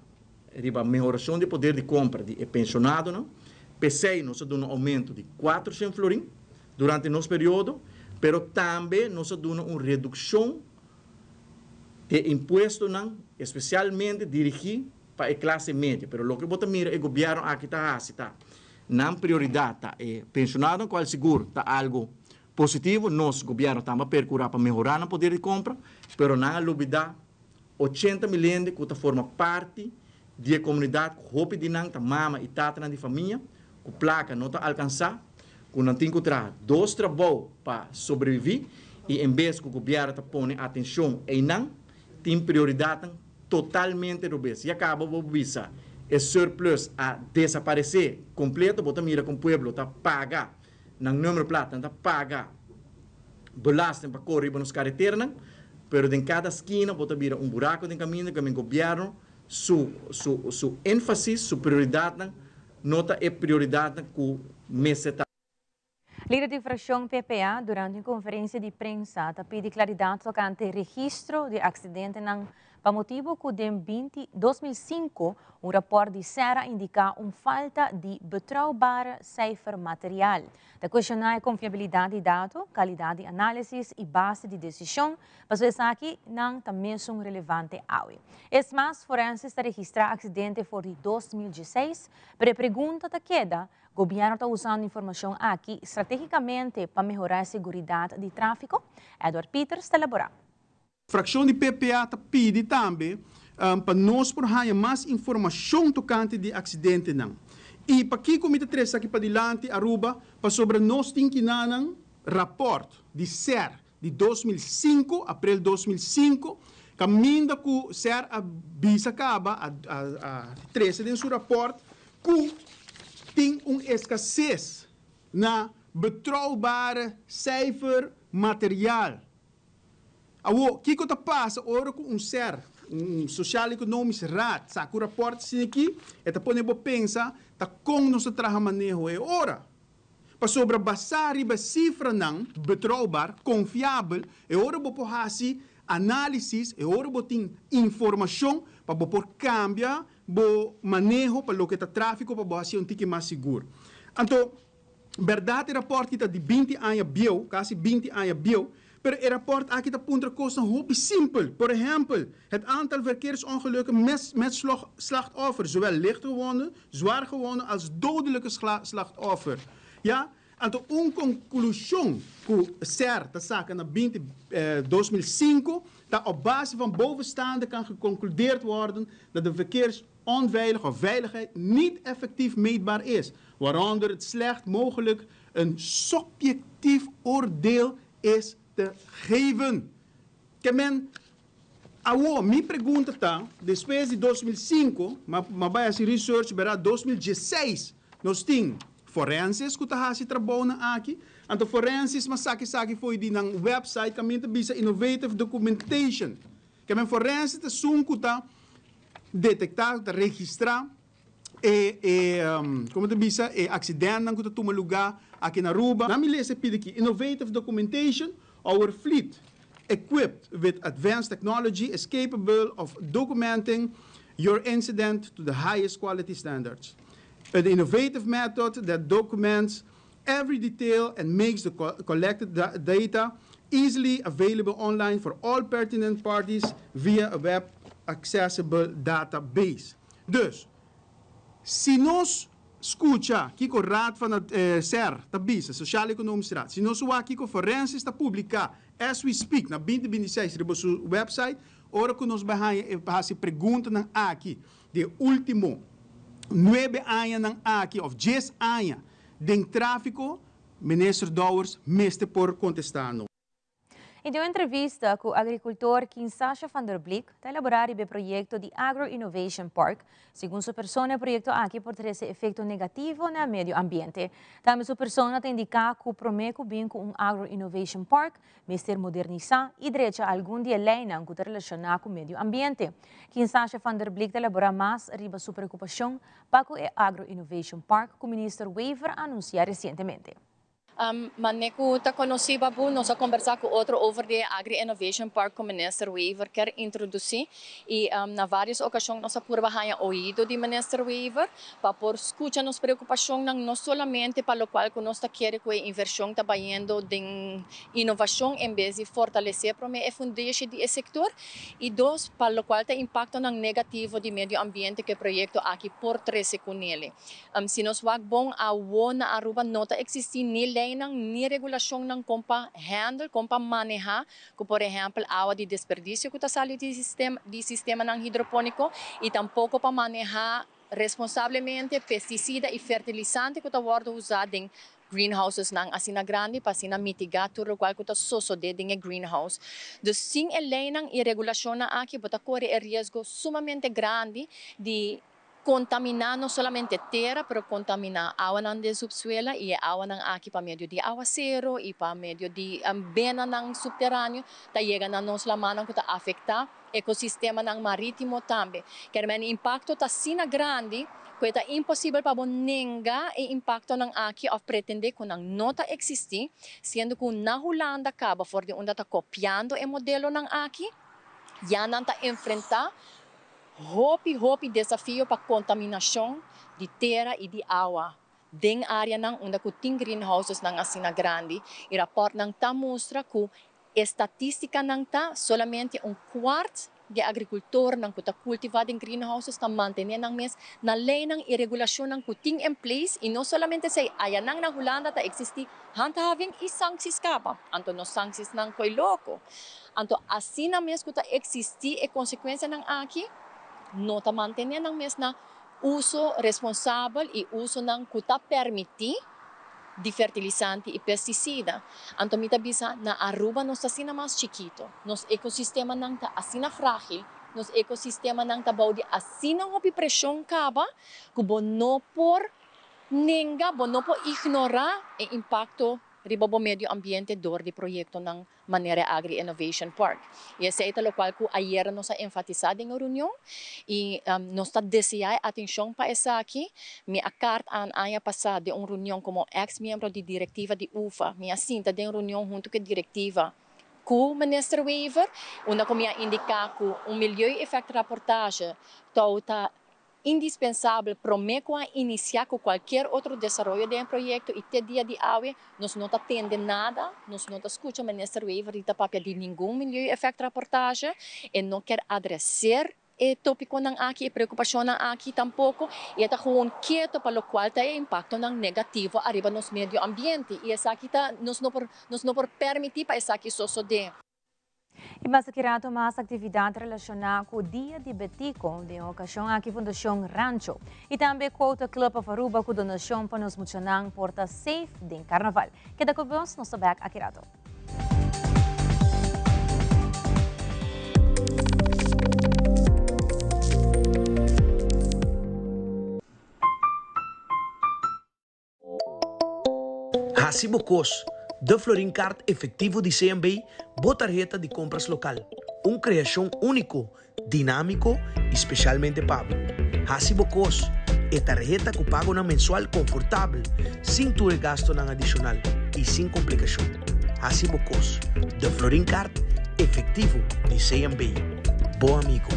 riba mehoracion di poder di compra di e pensionadonan, p'esey nos a duna un aumento di 400 florin durante nos periodo, pero tambe nos a duna un reduccion di e impuestonan especialmente dirigi pa e clase media. Pero loke bo ta mira e gobierno aki ta haci ta nan prioridad ta e pensionadonan cual sigur ta algo positivo, nos gobierno tambe a percura pa mehora nan poder di compra, pero nan a lubida 80 mil hende cu ta forma parti di e comunidad cu hopi di nan ta mama y tatanan di famia cu placa no ta alcansa, cu nan tin cu traha dos trabou pa sobrevivi y en bes cu gobierno ta pone atencion eynan tin prioridadnan totalmente robes. Ya caba bo bisa e surplus a desaparece completo, bo ta mira con pueblo ta paga nan numero plat, nan ta paga belasting pa core riba nos careteranan, pero den cada skina bo ta bira un buraco den caminda cu gobierno su su su enfasis, su prioridadnan no ta e prioridadnan cu mester ta. Lider di fraccion PPA durante un conferencia di prensa ta pidi claridad tocante registro di accidentenan pa motibo cu den 20, 2005 un rapport di SER a indica un falta di betrouwbare cijfermateriaal. Ta cuestiona e confiabilidad di dato, calidad di analisis y base di decision, paso esaki nan ta mesun relevante awe. Es mas, Forensis ta registra accidente for di 2016, pero e pregunta ta keda, Gobierno ta usando informacion aki strategicamente pa mehora seguridad di trafico? Edward Peters ta elabora. Fraccion di PPA ta pidi tambe pa nos por haña mas informacion tocante di accidentenan. Y pakico mi ta trece aki padilanti Aruba? Pasobra nos tin kinanan rapport di SER di 2005, april 2005, caminda cu SER a bisa caba, a a trece den su rapport cu tin un escasez na betrouwbare cijfer materiaal. Awor, kiko ta pasa ora ku un ser, un Sociaal Economisch Raad, saka un rapòrt asina aki? E ta pone bo pensa ta kon nos ta traha maneho e ora. Pasobra basá riba e sifranan betrouwbaar, konfiabel, e ora bo por hasi análisis, e ora bo tin informashon pa bo por kambia bo maneho pa loke ta tráfiko pa bo hasié un tiki mas sigur. Anto, Berdad e raport ki ta di 20 aña bieu, casi 20 aña bieu, pero e raport aki ta puntra cosnan hopi simpel. Por ehempel, het aantal verkeersongelukken met met slachtoffer, zowel lichtgewonden, zwaargewonden als dodelijke slachtoffer. Ja, anto un conclusion cu SER ta saca na 20 2005 ta op base van bovenstaande kan geconcludeerd worden dat de verkeers onveilig of veiligheid niet effectief meetbaar is, waaronder het slecht mogelijk een subjectief oordeel is te geven. Ke men, awo, mi pregunta ta, despues di 2005, m'a m'a bai hasi research, bera 2016 nos tin forenses ku ta hasi trabounan aki, anto forenses m'a saki esaki fo'i di nan website kaminda ta bisa innovative documentation. Ke men forense ta esun ku ta detektá, ku ta registrá e e komo ta bisa e aksidentnan ku ta tuma lugá aki na Aruba. Na mi lesa e pidi aki, Innovative documentation, our fleet equipped with advanced technology is capable of documenting your incident to the highest quality standards. An innovative method that documents every detail and makes the collected data easily available online for all pertinent parties via a web accessible database. Dus, si nos skucha kiko Raad van SER ta bisa, Sociaal Economische Raad, si nos wak kiko Forensis ta publiká as we speak na binti binti seis riba su website, ora ku nos bai haña e hasi preguntanan aki di e último nuebe añanan aki òf djes aña den tráfiko, Minister Dowers mester por kontestá nos. I den un entrevista ku agrikultor Kinsasha van der Blik ta elaborá riba e proyekto di Agro Innovation Park. Segun su persona e proyekto aki por trese efekto negativo na medio ambiente. Tambe su persona ta indiká ku promé ku bin ku un Agro Innovation Park mester modernisá i drecha algun di e leinan ku ta relashoná ku medio ambiente. Kinsasha van der Blik ta elaborá mas riba su preokupashon pa ku e Agro Innovation Park ku Minister Wever a anunsiá resientemente. Mane ku ta konosí Babu, nos a kombersá ku otro over di e Agri Innovation Park ku Minister Wever kier introdusí i na vários okashon nos a purba haña oido di Minister Wever pa por skucha nos preokupashonnan no solamente pa lokual ku nos ta kere ku e invershon ta bayendo den inovashon en bes di fortalesé promé e fundeshi di e sektor i dos pa lokual ta impaktonan negativo di medio ambiente ku e proyekto aki por trese kunele. Si nos wak bon awo na Aruba no ta existi ni leynan ni regulacionnan con pa handle, con pa maneha cu por ehempel awa di desperdicio cu ta sali di di sistemanan hidroponico y tampoco pa maneha responsablemente pesticida y fertilizante cu ta wordo usa den greenhousesnan asina grandi pa asina mitiga tur locual cu ta sosode den e greenhouse. Dus sin e leynan y regulacionnan aki bo ta core e riesgo sumamente grandi di Kontaminá no solamente tera, pero kontaminá awanan den supsuela i e awanan aki pa medio di awasero i pa medio di benanan supteraneo ta yega na nos lamannan ku ta afektá ekosistemanan marítimo tambe. Kermen e impakto ta asina grandi ku e ta imposibel pa bo nenga e impaktonan aki òf pretendé ku nan no ta eksistí, siendo ku na Hulanda kaba for di unda ta kopiando e modelonan aki ya nan ta enfrentá Hopi hopi desafio pa kontaminashon di tera i di awa den áreanan unda ku tin greenhousesnan asina grandi i rapòrtnan ta mustra ku e statistikanan ta solamente un kuart di e agrikultornan ku ta kultivá den greenhouses ta mantené nan mes na leinan i regulashonnan ku tin en place i no solamente esei ayanan na Hulanda ta eksistí handhaving i sanksis kaba anto nos sanksisnan koe loko. Anto asina mes ku ta eksistí e konsekuensianan aki, no ta mantené nan mes na uso responsabel i usonan ku ta permití di fertilisante i pestisida. Anto mi ta bisa, na Aruba nos ta asina mas chikito, nos ekosistemanan ta asina frágil, nos ekosistemanan ta bou di asina hopi preshon kaba ku bo no por nenga, bo no por ignorá e impakto riba bo medio ambiente dor di proyektonan manera e Agri Innovation Park. I esei ta lokual ku ayera nos a enfatisá den e reunion i nos ta deseá e atenshon pa esaki. Mi a kart aan aña pasá den un reunion komo eks miembro di direktiva di ufa. Mi a sinta den reunion huntu ku e direktiva ku Minister Wever unda ku mi a indiká ku un milieu-effectrapportage tou ta Indispensabel promé ku a inisiá ku kualkier otro desaroyo den e proyekto i te dia di awe nos no ta tende nada, nos no ta skucha Minister Wever di ta papia di ningun milieu-effectrapportage, e no kier adreser e topikonan aki, e preokupashonnan aki tampoko i e ta gewoon keto pa lokual ta e impaktonan negativo ariba nos medio ambiente i esaki ta nos no por nos no por permití pa esaki sosodé. I mas aki rato mas aktividat relashoná ku Dia di Betico. Den e okashon aki Fundashon Rancho i tambe Quota Club of Aruba ku donashon pa nos muchanan por ta safe den Karnaval. Keda ku nos, nos ta bèk aki rato. Hasi bo kos, De Florin Kaart Efectivo di CMB, bo tarheta di kompras lokal. Un kreashon úniko, dinámiko i spesialmente pa bo. Hasi bo kos! E tarheta ku pagonan mensual konfortabel, sin tur e gastunan adishonal i sin komplikashon. Hasi bo kos! De Florin Card efektivo di CMB. Bo amigo.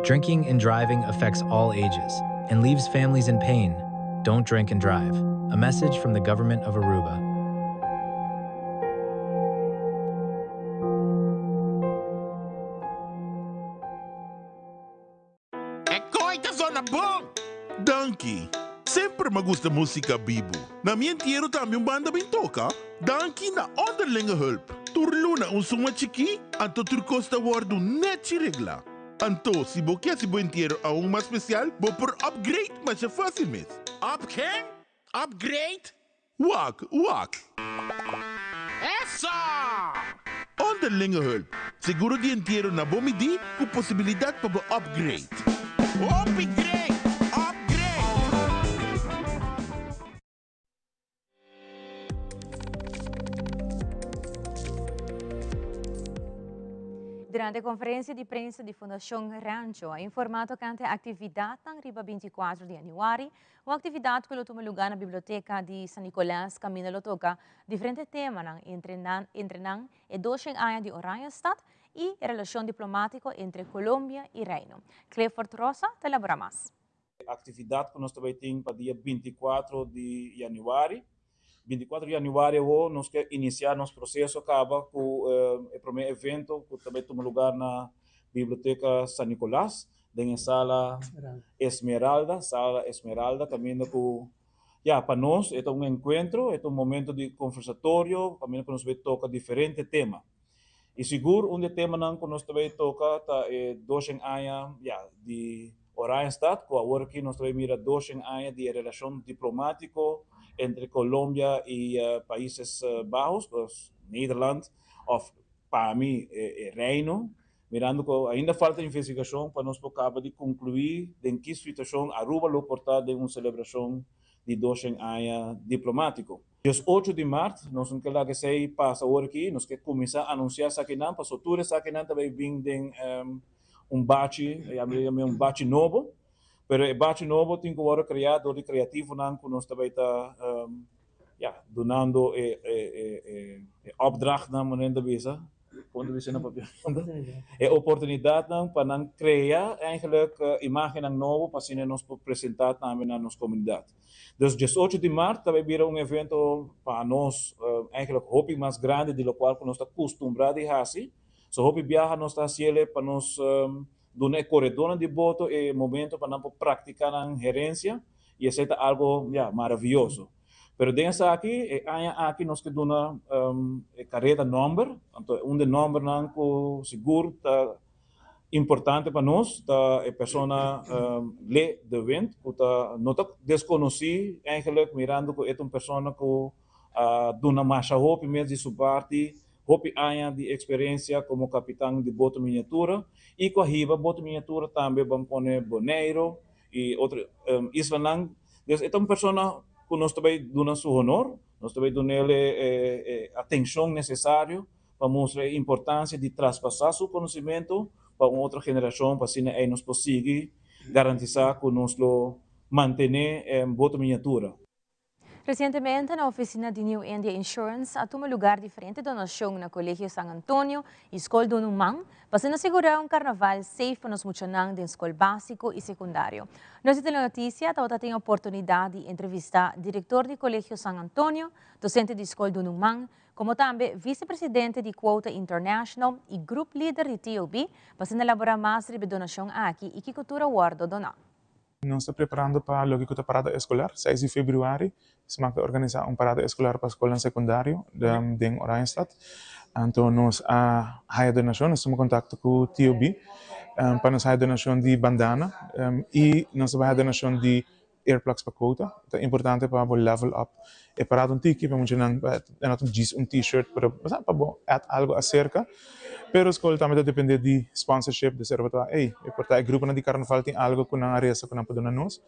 Drinking and driving affects all ages and leaves families in pain. Don't drink and drive. A message from the government of Aruba. E koi ta zona bon! Danki! Semper m'a gusta musica bibu. Na mi entiero tambe un banda bin toca. Danki na Onderlinge Hulp. Tur luna un suma chikí, anto tur kos ta wordu nechi reglá. Anto, si bo ke hasi bo entiero aun mas spesial, bo por upgrade masha fásil mes. Up ken? Upgrade? Wak, wak. Eso! Onderlinge Hulp, seguro di entiero na bo midí ku posibilidat pa bo upgrade. Hopi great! Upgrade! Durante konferensia di prensa di Fundashon Rancho a informá tokante aktividatnan riba 24 di yanüari Un actividad cu lo tuma lugar na Biblioteca di San Nicolas caminda lo toca diferente temanan, entre nan entre nan e doshen aña di Oranjestad y e relacion diplomatico entre Colombia y Reino. Clifford Rosa ta elabora mas. Actividad cu nos ta bay tin pa dia 24 di januari. 24 di januari awo nos ke inicia nos proceso caba cu e prome evento cu ta bay tuma lugar na Biblioteca San Nicolas den e sala Esmeralda, sala Esmeralda caminda cu ya pa nos e ta un encuentro, e ta un momento di conversatorio caminda cu nos bay toca diferente tema. Y sigur un di e temanan cu nos ta bay toca ta e doshen aña ya di Oranjestad cu awor aki nos ta bay mira doshen aña di e relacion diplomatico entre Colombia y Paises Bajos, pues Nederland of pa mi e Reino, mirando cu ainda falta investigacion pa nos por caba di conclui den ki situacion Aruba lo por ta den un celebracion di doshen aña diplomatico. Dies ocho di mart, nos no ke laga esei pasa awor aki, nos ke kuminsá anunsiá esakinan, pasobra tur esakinan ta bai bin den un bachi, yama yama un bachi nobo, pero e bachi nobo tin ku wòrdu kreá dor di kreativonan ku nos ta bai ta ya dunando e e e opdrachtnan manera nan ta bisa. Kon ta bisa na papiamento? E oportunidatnan pa nan krea eigenlijk imagennan nobo pa asina nos por presentá tambe na nos komunidat. Dus diesocho di mart ta bai bira un evento pa nos eigenlijk hopi mas grandi di lokual ku nos ta kustumbrá di hasi. So hopi biaha nos ta hasiel pa nos duna e koredónan di boto e momento pa nan por praktiká nan herensia i esei ta algo ya maravioso. Pero den esaki, e aña aki nos ke duna e kareda nòmber, anto un di e nòmbernan ku sigur ta importante pa nos ta e persona Le de Wind, ku ta no ta deskonosí eigenlijk mirando ku e ta un persona ku a duna masha hopi mes di su parti, hopi aña di eksperensia komo kapitan di boto miniatura i ku a hiba boto miniatura tambe ban pone Boneiru i otro islanan. Dus e ta un persona ku nos ta bai duna su honor, nos ta bai dun'el e atenshon nesesario pa mustra e importansia di traspasá su konosimentu pa un otro generashon pa asina ei nos por sigui garantisá ku nos lo mantené boto miniatura. Recientemente na oficina di New India Insurance a tuma lugar diferente donacion na Colegio San Antonio y Scol Duna un Man pa asina sigura un carnaval safe pa nos muchanan den scol basico y secundario. Nos di Telenoticia tabata tin oportunidad di entrevista director di Colegio San Antonio, docente di Scol Duna un Man, como tambe vicepresidente di Quota International y group leader di TOB pa asina elabora mas riba e donacion aki y kico tur a wordo dona. Nos ta preparando pa loke ku ta parada eskolar. Seis di febrüari smak ta organisá un parada eskolar pa skolnan sekundario den Oranjestad. Anto nos a haya donashon, nos tuma kontakto ku TOB pa nos haya donashon di bandana i nos ta bai haya donashon di earplugs pa kouta. Ta importante pa bo level up e parada un tiki pa muchanan e no ta djis un t-shirt pero pa bo add algo aserka. Pero skol tambe ta depende di sponsorship, dus ora bo ta ey, e por ta e gruponan di karnaval tin algo ku nan a resa ku nan por duna nos.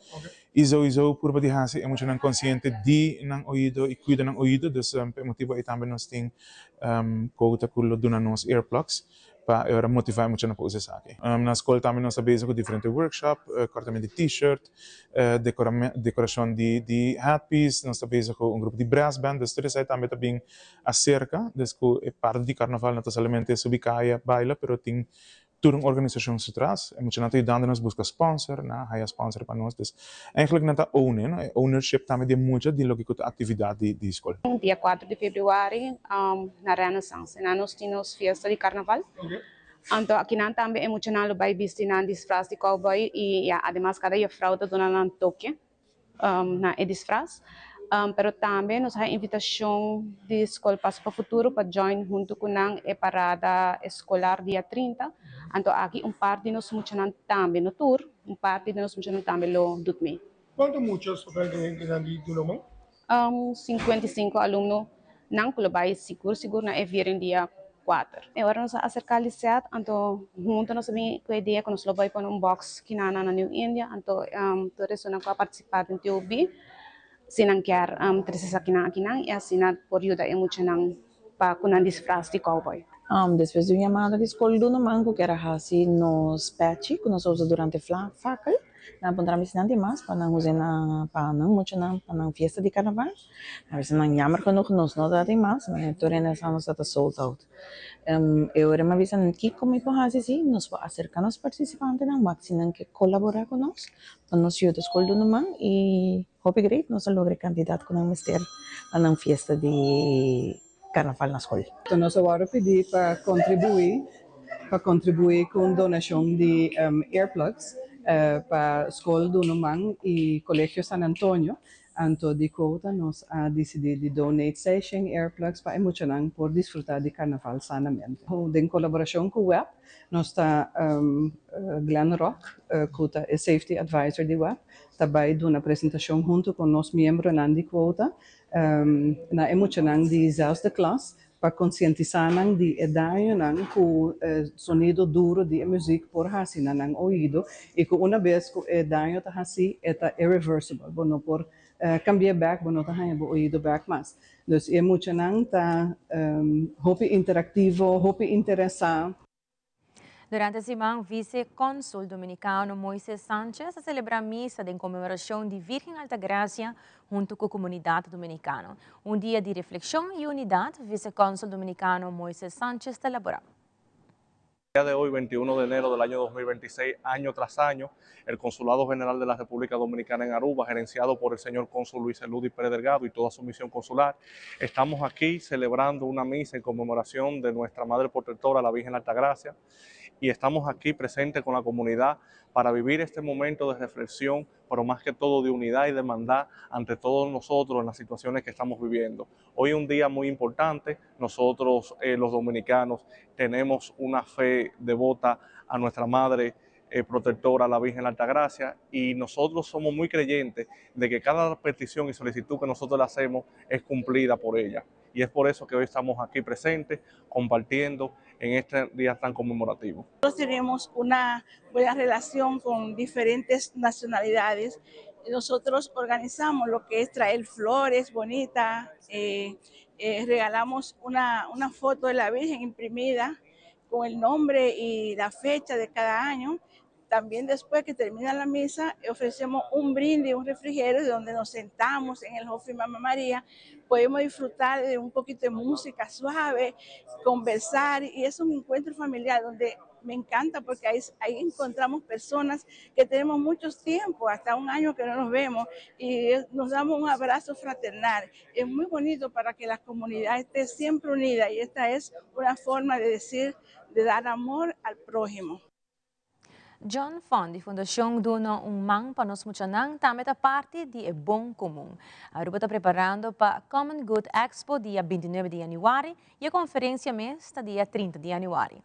I souiso purba di hasi e muchanan konsiente di nan oido i kuida nan oido, dus pa e motibu ey tambe nos tin kouta ku lo duna nos earplugs. pa e ora motivá e muchanan pa usa esaki. Na skol tambe nos ta bezig ku diferente workshop, kòrtament di t-shirt, dekorashon di headpiece, nos ta bezig ku un grupo di brass band, dus tur esei tambe ta bin aserka, dus ku e parti di karnaval no ta solamente subi kaya baila, pero tin tur un organisashon su tras, e muchanan ta yudando nos buska sponsor, nan a haya sponsor pa nos, dus eigenlijk nan ta own e, no? E ownership tambe di e mucha di loke ku ta aktividat di skol. Dia kuater di februari na Renaissance na nos tin nos fiesta di carnaval. Anto akinan tambe e muchanan lo bai bisti nan disfraz di cowboy y ya ademas cada juffrouw ta duna nan toke na e disfraz. Pero tambe nos a haña invitacion di Skol Paso pa Futuro pa join hunto cu nan e parada escolar dia 30. Anto aki un par di nos muchanan tambe, no tur, un parti di nos muchanan tambe lo doet mee. Cuanto mucha sofré den hendenan di Dunoman? 55 alumno nan ku lo bai sigur sigur na e viering dia kuater. E ora nos a aserká Lisette anto huntu nos a bin ku e idea ku nos lo bai pone un box kinana na New India anto tur esunnan ku a partisipá den TOB si nan kier trese esakinan akinan i asina por yuda e muchanan pa ku nan disfras di cowboy. Despues di un yamada di skol Dunoman ku kier a hasi nos pèchi ku nos a usa durante fakel. Nan puntra mi si nan tin mas pa nan usa na pa nan muchanan pa nan fiesta di carnaval. A bisa nan jammer genoeg nos no ta tin mas, ma tur hende a sa nos ta sold out. E ora mi a bisa nan kiko mi por hasi si nos por acerca nos participantenan wak si nan ke colabora cu nos pa nos yuda school duna man y hopi great nos a logra e cantidad cu nan mester pa nan fiesta di carnaval na school. Nos a wòrdu pidi pa kontribuí pa kontribuí ku un donashon di earplugs pa Skol Duna Man i Kolegio San Antonio. Anto di kouta nos a disidí di donate seishen earplugs pa e muchanan por disfrutá di karnaval sanamente. Den kolaborashon ku web nos ta Glenn Rock ku ta e safety advisor di web ta bai duna presentashon huntu ku nos miembronan di Quota na e muchanan di zesde klas pa konsientisá nan di e dañonan ku e sonido duro di e muzik por hasi na nan oido i ku una bes ku e daño ta hasí e ta irreversible, bo no por kambi'é bèk, bo no ta haña bo oido bèk mas. Dus e muchanan ta hopi interaktivo, hopi interesá. Durante siman, Vice Consul Dominicano Moises Sanchez a celebra misa den conmemoracion di Virgen Altagracia hunto cu comunidad Dominicano. Un dia di reflexion y unidad, Vice Consul Dominicano Moises Sanchez ta elabora. día de hoy, 21 de enero del año 2026, año tras año, el Consulado General de la República Dominicana en Aruba, gerenciado por el señor cónsul Luis Eludi Pérez Delgado y toda su misión consular, estamos aquí celebrando una misa en conmemoración de nuestra Madre Protectora, la Virgen Altagracia, y estamos aquí presentes con la comunidad para vivir este momento de reflexión, pero más que todo de unidad y de hermandad ante todos nosotros en las situaciones que estamos viviendo. Hoy es un día muy importante, nosotros eh, los dominicanos tenemos una fe devota a nuestra Madre eh, protectora, la Virgen de la Altagracia, y nosotros somos muy creyentes de que cada petición y solicitud que nosotros le hacemos es cumplida por ella. Y es por eso que hoy estamos aquí presentes, compartiendo en este día tan conmemorativo. Nosotros tenemos una buena relación con diferentes nacionalidades. Nosotros organizamos lo que es traer flores bonitas, eh, eh, regalamos una, una foto de la Virgen imprimida con el nombre y la fecha de cada año. También después que termina la misa, ofrecemos un brindis, un refrigerio, donde nos sentamos en el Hofi Mama María, podemos disfrutar de un poquito de música suave, conversar, y es un encuentro familiar donde me encanta porque ahí, ahí encontramos personas que tenemos mucho tiempo, hasta un año que no nos vemos, y nos damos un abrazo fraternal. Es muy bonito para que la comunidad esté siempre unida y esta es una forma de decir, de dar amor al prójimo. John Fund di Fundacion Duna un Man pa Nos Muchanan tambe ta parti di e bon comun. Aruba ta preparando pa Common Good Expo dia 29 di januari y e conferencia mes ta dia 30 di januari.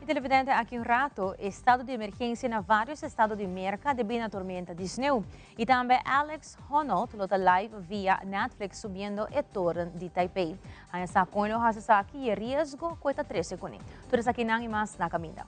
Televidente, aki un rato, estado di emergencia na varios estado di Merca debi na tormenta di sneeuw. Y tambe Alex Honnold lo ta live via Netflix subiendo e toren di Taipei. Haña sa con lo haci esaki y e riesgo cu e ta trece cune. Tur esakinan y mas na caminda.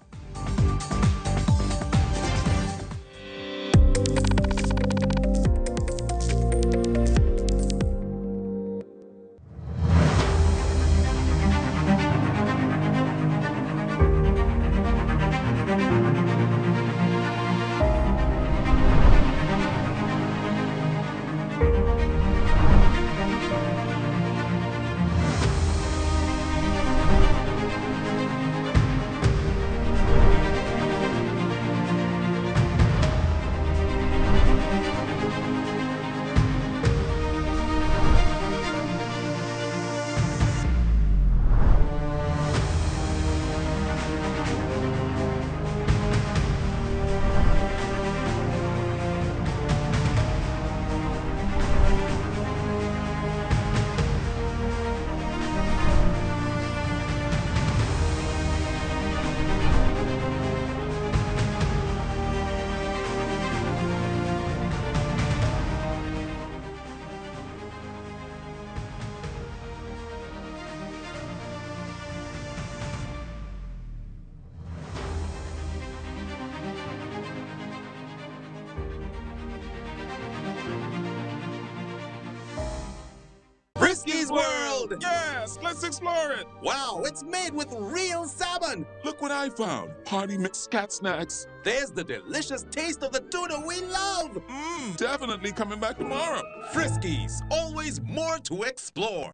Friskies World! Yes, let's explore it! Wow, it's made with real salmon! Look what I found party mix cat snacks. There's the delicious taste of the tuna we love! Mmm, definitely coming back tomorrow. Friskies, always more to explore.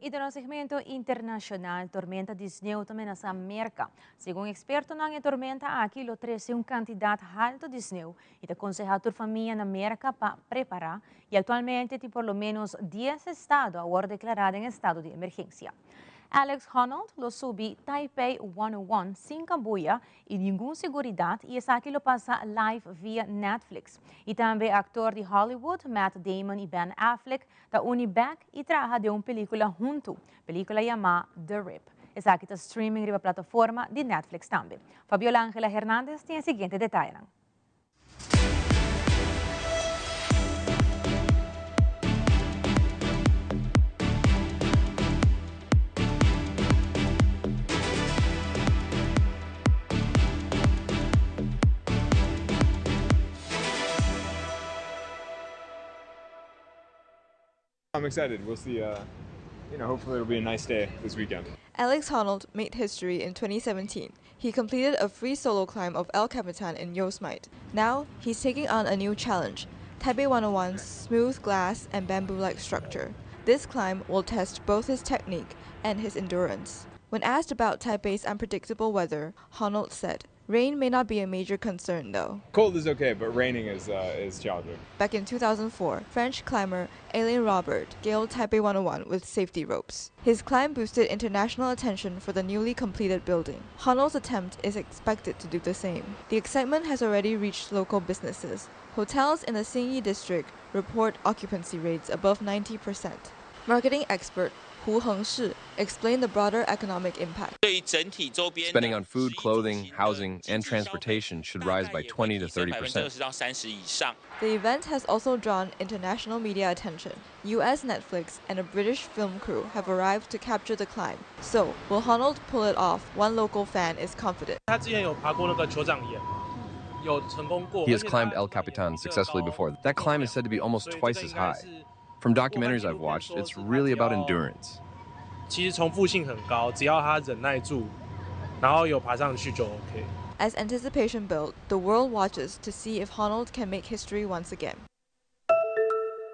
Y den nos segmento internacional, tormenta di sneeuw ta menasa Merca. Segun expertonan e tormenta aki lo trece un cantidad halto di sneeuw y ta conseha tur famia na Merca pa prepara y actualmente tin por lo menos dies estado a wordo declara den estado di emergencia. Alex Honnold lo subi Taipei 101 sin cambuya y ningun seguridad y esaki lo pasa live via Netflix. Y tambe actor di Hollywood Matt Damon y Ben Affleck ta uni bek y traha den un pelicula hunto, pelicula yama The Rip. Esaki ta streaming riba plataforma di Netflix tambe. Fabiola Angela Hernandez tin e siguiente detayenan. I'm excited. We'll see. Uh, you know, hopefully it'll be a nice day this weekend. Alex Honnold made history in 2017. He completed a free solo climb of El Capitan in Yosemite. Now, he's taking on a new challenge, Taipei 101's smooth glass and bamboo-like structure. This climb will test both his technique and his endurance. When asked about Taipei's unpredictable weather, Honnold said, Rain may not be a major concern, though. Cold is okay, but raining is, uh, is challenging. Back in 2004, French climber Alain Robert scaled Taipei 101 with safety ropes. His climb boosted international attention for the newly completed building. Honnold's attempt is expected to do the same. The excitement has already reached local businesses. Hotels in the Xinyi district report occupancy rates above 90%. Marketing expert Hu Hengshi explained the broader economic impact. Spending on food, clothing, housing, and transportation should rise by 20 to 30%. The event has also drawn international media attention. US Netflix and a British film crew have arrived to capture the climb. So, will Honnold pull it off? One local fan is confident. He has climbed El Capitan successfully before. That climb is said to be almost twice as high. From documentaries I've watched, it's really about endurance. 其实重复性很高，只要他忍耐住，然后有爬上去就 OK。 As anticipation built, the world watches to see if Honnold can make history once again.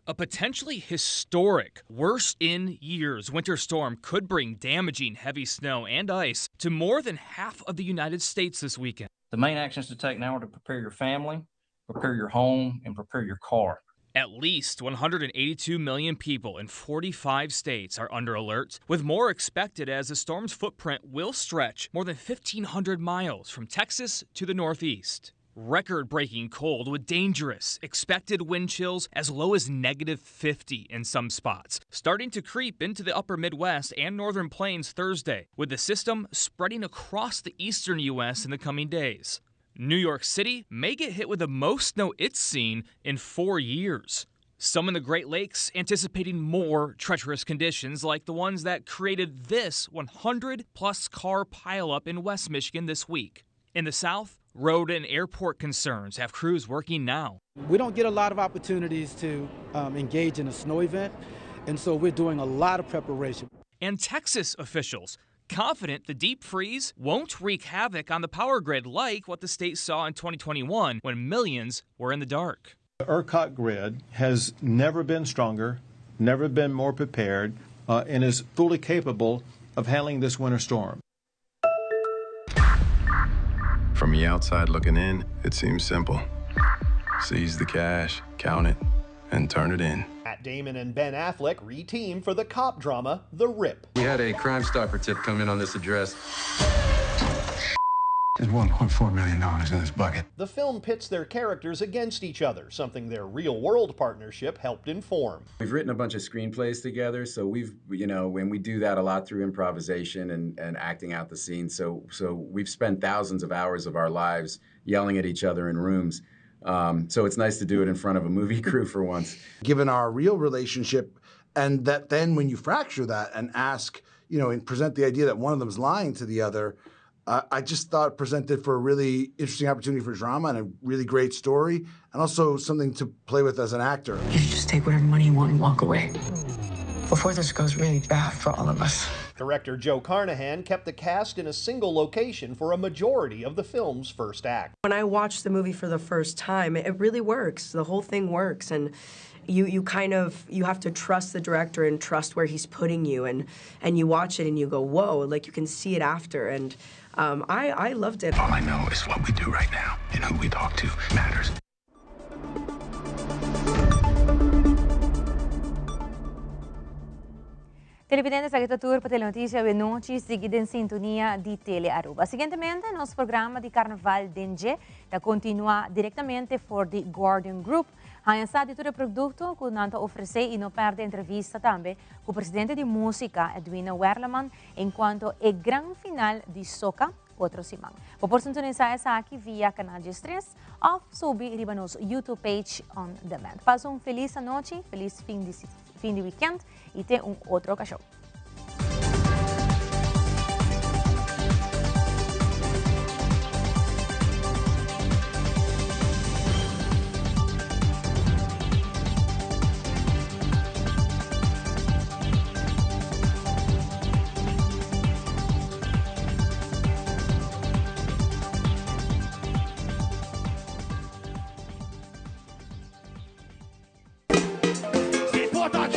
A potentially historic, worst in years winter storm could bring damaging heavy snow and ice to more than half of the United States this weekend. The main actions to take now are to prepare your family, prepare your home, and prepare your car. At least 182 million people in 45 states are under alert, with more expected as the storm's footprint will stretch more than 1,500 miles from Texas to the Northeast. Record breaking cold with dangerous expected wind chills as low as negative 50 in some spots, starting to creep into the upper Midwest and northern plains Thursday, with the system spreading across the eastern U.S. in the coming days. New York City may get hit with the most snow it's seen in four years. Some in the Great Lakes anticipating more treacherous conditions like the ones that created this 100 plus car pileup in West Michigan this week. In the South, road and airport concerns have crews working now. We don't get a lot of opportunities to um, engage in a snow event, and so we're doing a lot of preparation. And Texas officials confident the deep freeze won't wreak havoc on the power grid like what the state saw in 2021 when millions were in the dark. The ERCOT grid has never been stronger, never been more prepared, uh, and is fully capable of handling this winter storm. From the outside looking in, it seems simple. Seize the cash, count it, and turn it in. Matt Damon and Ben Affleck reteam for the cop drama The Rip. We had a Crime Stopper tip come in on this address. There's $1.4 million in this bucket. The film pits their characters against each other, something their real world partnership helped inform. We've written a bunch of screenplays together, so we've, you know, when we do that a lot through improvisation and, and acting out the scene. So, so we've spent thousands of hours of our lives yelling at each other in rooms. Um, so it's nice to do it in front of a movie crew for once. Given our real relationship, and that then when you fracture that and ask, you know, and present the idea that one of them's lying to the other, I just thought it presented for a really interesting opportunity for drama and a really great story, and also something to play with as an actor. You should just take whatever money you want and walk away. Before this goes really bad for all of us. Director Joe Carnahan kept the cast in a single location for a majority of the film's first act. When I watched the movie for the first time, it really works. The whole thing works, and you kind of, you have to trust the director and trust where he's putting you, and you watch it and you go, whoa, like you can see it after, and I loved it. All I know is what we do right now and who we talk to matters. Televidente, esaki ta tur pa Telenoticia awe nochi. Sigui den sintonia di Tele Aruba. Siguientemente, nos programa di Carnaval den dje ta continua directamente for di Guardian Group. Haña sa di tur e producto cu nan ta ofrece y no perde entrevista tambe cu presidente di musica Edwina Werleman en cuanto e gran final di Soca otro siman. Bo por sintonisa esaki via Canal 13 of subi riba nos YouTube page on demand. Pasa un feliz anochi, feliz fin di weekend y te un otro ocasion. Si bo ta